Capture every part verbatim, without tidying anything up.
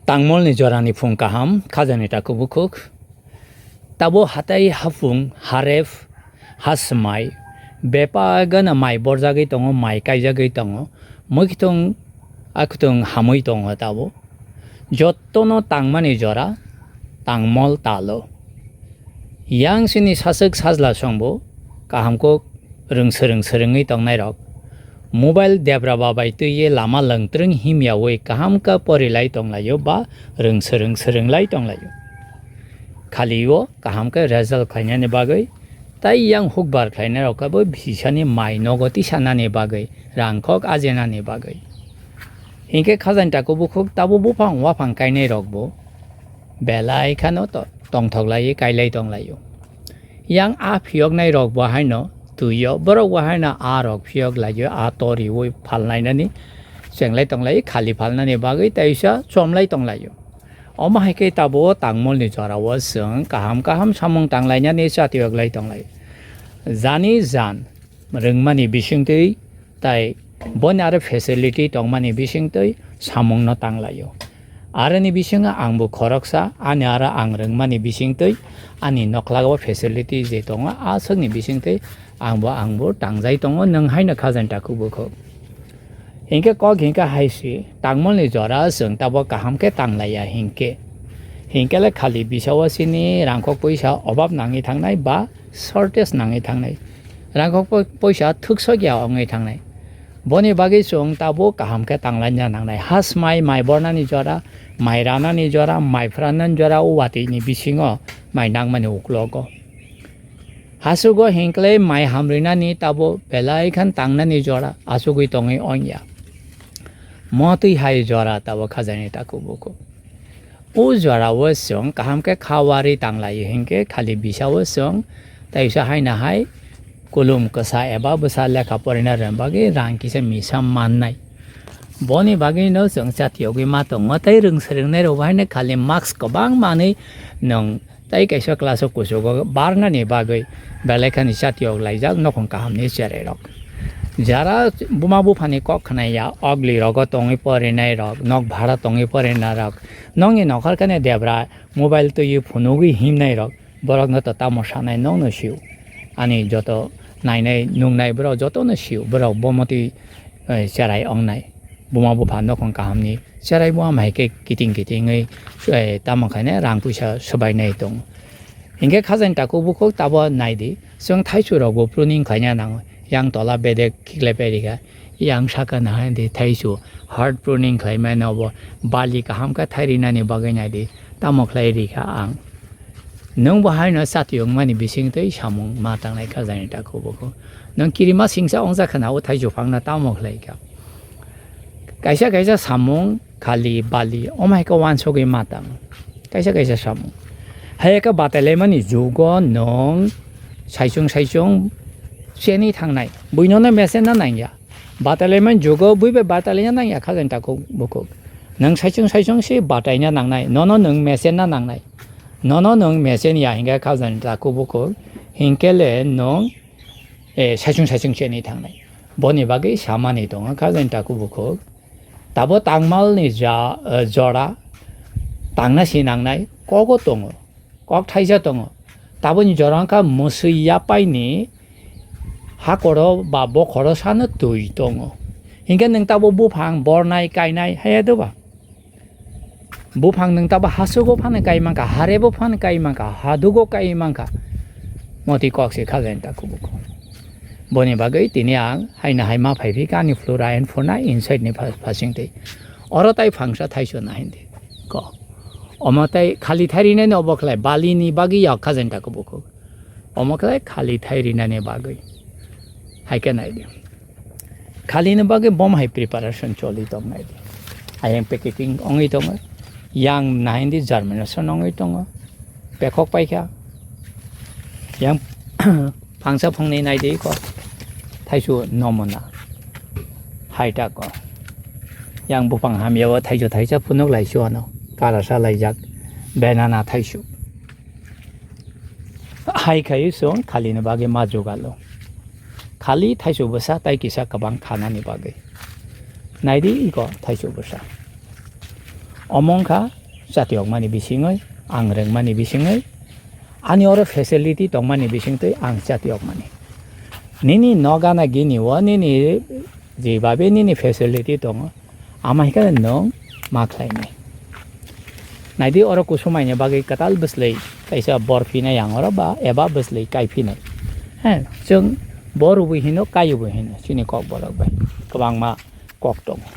Tangmolni jorani phung kaham, khajani takhuk bukhuk. Tabo hatai hapung, haref, hasmai, bepagana mai borjagwi tongo, mai kaijagwi tongo, mwkhitwng akhutwng hamwi tongo tabo. Jottono tangmani jora, tangmol talo. Yang sini saswk sajla songbo, kaham kok rwng swrwng swrwngwi tongnairok. Mobile debra ba bai twiwi lama lwngtwrwng himyawi kaham khe porilai tonglaio ba rwng swrwng swrwnglai tonglaio. Khali o kaham khe result khlainani bagwi tai yang hukbar khlainairok khe bo bisani mai nogo tisanani bagwi, rangkhok ajenani bagwi. Hinkhe khajani takhuk bukhuk tabo buphang waphang kainairokbo belai kheno to-, tongthoklaiwi kailai tonglaio. Yang a phiyoknai rok bo haino twi o, borok bo haino a rok phiyok lai o, a toriwi phalnainani chenglai tonglai, khali phalnani bagwi teisa chomlai tonglai o. Omo hai khe tabuk o tangmolni jora o chwng kaham kaham samung tanglainani chatiyok lai tonglai. Jani jan rwngmani bisingtwi tai boni aro facility tongmani bisingtwi samungno tanglaio. Aroni bisingo angbo khoroksa, ani aro ang rwngmani bisingtwi ani nokhagao facility je tongo, aswkni bisingtwi angbo, angbo tangjai tongo, nwng haino khajani takhuk bukhuk. Hinkhe kok hinkhe hai si, tangmolni jora chwng tabuk kaham khe tanglaiya hinkhe. Hinkhe le khali bisao chini rangkhok poisa obab nangwi thangnai ba shortage nangwi thangnai. Rangkhok po-, poisa thwksok ya wngwi thangnai. Boni bagwi chwng tabuk kaham khe tanglaina nangnai. Hasmai mai bornani jora, mai ranani jora, mai phranani jora, o watwi ni bisingo mai nangmani uklogo. Hasugo hinkhlai mai hamrinani tabuk belai khan tangnani jora achugwi tongwi ongya. Motwi hai jora tabuk khajani takhuk bukhuk. O jora o chwng kaham khe kha wari tanglaio hinkhe khali bisa o chwng teisa haino hai kulum kwsa eba bwsa lekha porina rwna bagwi rang kisa misa mannai. Boni bagwi no chwng chatiyogwi ma tongo tei rwng swrwngnairok bo haino khali marks kwbang manwi nwng tei kaisa class o kuchugo barnani bagwi belai khani chatiyok laijak nokhong kahamni cherairok. Jara buma buphani kok khnaiya, ogli rogo tongwi porinairok, nok bhara tongwi porinairok, nokni nokhorkani debra mobile twiwi phunugwi himnairok, borokno to tamo sanai nokno sio. Ani joto nainai nungnai borok jotono sio, borok bomotwi, eh, cherai ongnai. Buma bupha nokhong kahamni cherai bo ama hai khe kiting kitingwi, eh, tamo khaina rang puisa swbainai tongo. Hinkhe khajani takhuk bukhuk tabo naidi, chwng thaichurokbo pruning khlaina nango. Yang tola bedek khiklai pai rikha, yang saka nahai di thaichu hard pruning khlaimano bo bali kaham khe thairinani bagwi naidi, tamo khlai rikha ang. Nwng bo haino chatiyokmani bisingtwi samung ma tangnai khajani takhuk bukhuk. Nwng kirima singsa ongjakha na o thaichu phangno tamo khlaikha. Kaisa kaisa samung khali bali, omo hai khe uansugwi ma tang. Kaisa kaisa samung. Hai khe batailaimani jugo nwng saichung saichung cheni thangnai. Buinono mesen na nangya. Batailaimani jugo bui bai batailaina nangya khajani takhuk bukhuk. Nwng saichung saichung se bataina nangnai. Nono nwng mesen na nangnai. Nono nwng mesen ya hinkhe khajani takhuk bukhuk. Hinkhe le nwng, eh, saichung saichung cheni thangnai. Boni bagwi samani tongo khajani takhuk bukhuk. Tabo tangmalni ja, eh, jora tangna si nangnai kogo tongo, kok thaisa tongo. Taboni jora wngkha mwswi yapaini hakoro ba bokhoro sano twi tongo. Hinkhe nwng tabo buphang bornai kainai haya doba? Buphang nwng tabo hasugo phano kai mankha, harebo phano kai mankha, hadugo kai mankha. Motwi kok se khajani takhuk bukhuk. Boni bagwi tini ang haino hai ma phai phi kha ani flora and fauna inside ni pha-, phasing twi. Oro tai phangsa thaichuna hindi. Ko. Omo tai khali thairinaino obo khlai balini bagwi yak khajani takhuk bukhuk. Omo khlai khali thairinani bagwi. Hai khe naidi. Khalini bagwi bom hai preparation choli tong naidi. Ayang packeting ongwi tongo. Yang nahindi germination ongwi tongo. Pekhok paikha. Yang phangsa phungnwi naidi ko. Thaichu nomona. Hai ta ko. Yang buphang hamya o thaichu thaisa phunuk lai chuano. Karasa laijak. Banana thaichu. Hai khai chwng khalini bagwi ma jugalo. Khali thaichu bwsa tai kisa kwbang khanani bagwi. Naidi iko thaichu bwsa. Omo wngkha chatiyokmani bisingwi, ang rwngmani bisingwi, ani oro facility tongmani bisingtwi ang chatiyokmani. Nini nogana gini o, nini jebabe nini facility tongo, ama hai khe nwng ma khlainai. Naidi, oro kusumaini bagwi kwtal bwslwi kaisa bor phinai ang oro ba eba bwslwi kai phinai. He, chwng bor bo hino, kai bo hino, chini kokborok bai kwbangma kok tongo.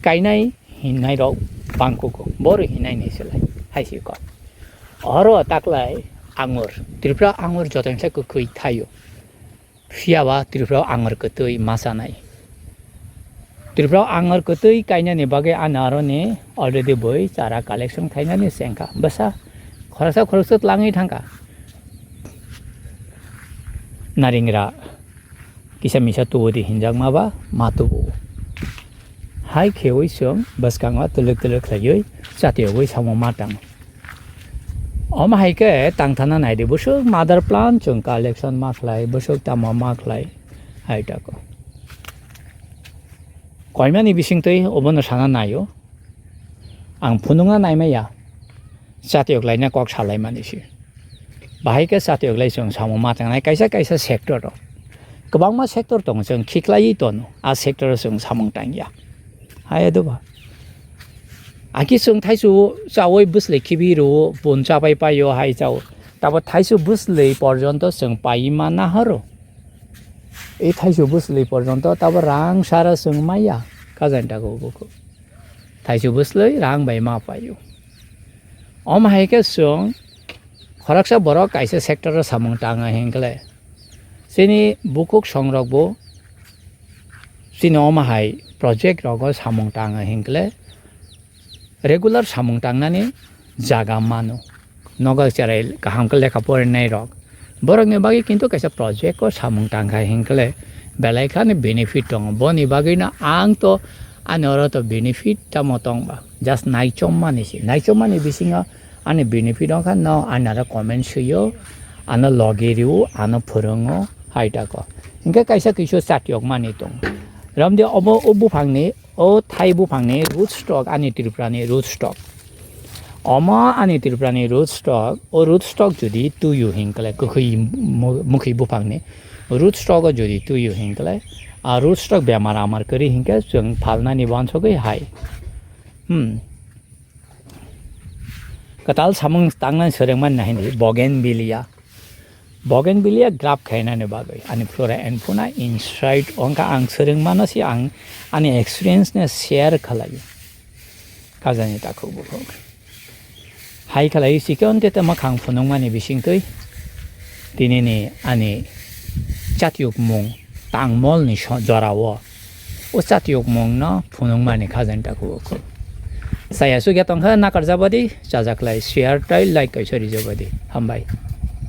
Kainai hinnairok bangkugo, bor hinnaini se lai, hai se kok. Oro taklai angur, Tripura angur jotono se kwkhwi thaio. Phiya ba Tripura o angur kwtwi ma chanai. Tripura o angur kwtwi kainani bagwi ani aroni already bui chara collection khainani se wngkha. Bwsa khoroksa khoroksa tlangwi thangkha. Naringra kisa misa tubu di hinjakma ba ma tubu. Hai khewi chwng bwskango twlwk twlwk khlaiwi chatiyogwi samung ma tang. Omo hai khe tangthana naidi, bwswk mother plant chwng collection ma khlai, bwswk tamo ma khlai, hai tako. Koimani bisingtwi obono sana naio, ang phunukna naimaya, chatiyok laina kok salaimani se. Bahai khe chatiyok lai chwng samung ma tangnai kaisa kaisa sector o. Kwbangma sector tongo chwng khiklaiwi tono, a sector o chwng samung tangya. Hai do ba. Aki chwng thaisu chawi bwslwi khibi rwo, bun chapai paio hai chao. Tabo thaisu bwslwi porjonto chwng paima nahoro. E thaisu bwslwi porjonto tabo rang sara chwng maya. Kajan tako buku. Thaisu bwslwi rang bai ma paio. Om hai khe chwng khoroksa borok kaisa sector o samung tanga hinkle. Chini bukhuk songrok bo chini omo hai project rogo samung tanga hinkle. Regular samung tangnani jaga mano. Nogo cherai kaham khe lekha porinai rok. Borokni bagwi kintu kaisa project o samung tangkha hinkhe belai khani benefit tongo. Boni bagwino ang to ani oro to benefit tamo tongba. Just naichom mani se. Naichom mani bisingo ani benefit wngkha no ani aro comment swiyo, ano logi rio, ano phwrwngo hai tako. Hinkhe kaisa kisu chatyok mani tongo. Romdi obo o buphangni O thai buphangni root stock, ani Tripurani root stock. Omo ani Tripurani root stock, o root stock jodi tuyu hinkle, kwkhwi mu-, mukhi buphangni root stock o jodi tuyu hinkle, a root stock bemar amar kwrwi hinkhe chwng phalnani uansugwi hai. Hmm. Kwtal samung tangnani swrwngmani nahini Bougainvillea. Bougainvillea grab khainani bagwi ani flora and fauna inside wngkha ang swrwngmano se ang ani experience no share khalai. Kajani takhuk bukhuk. Hai khalai sikhe onte te makhang phunukmani bisingtwi tinini ani chatyukmung tangmolni so-, jorao o chatyukmungno phunukmani khajan takhuk bukhuk. Saya sugya tongkha nakarjabadi chajaklai share tai like kaisa rijabadi. Hambai.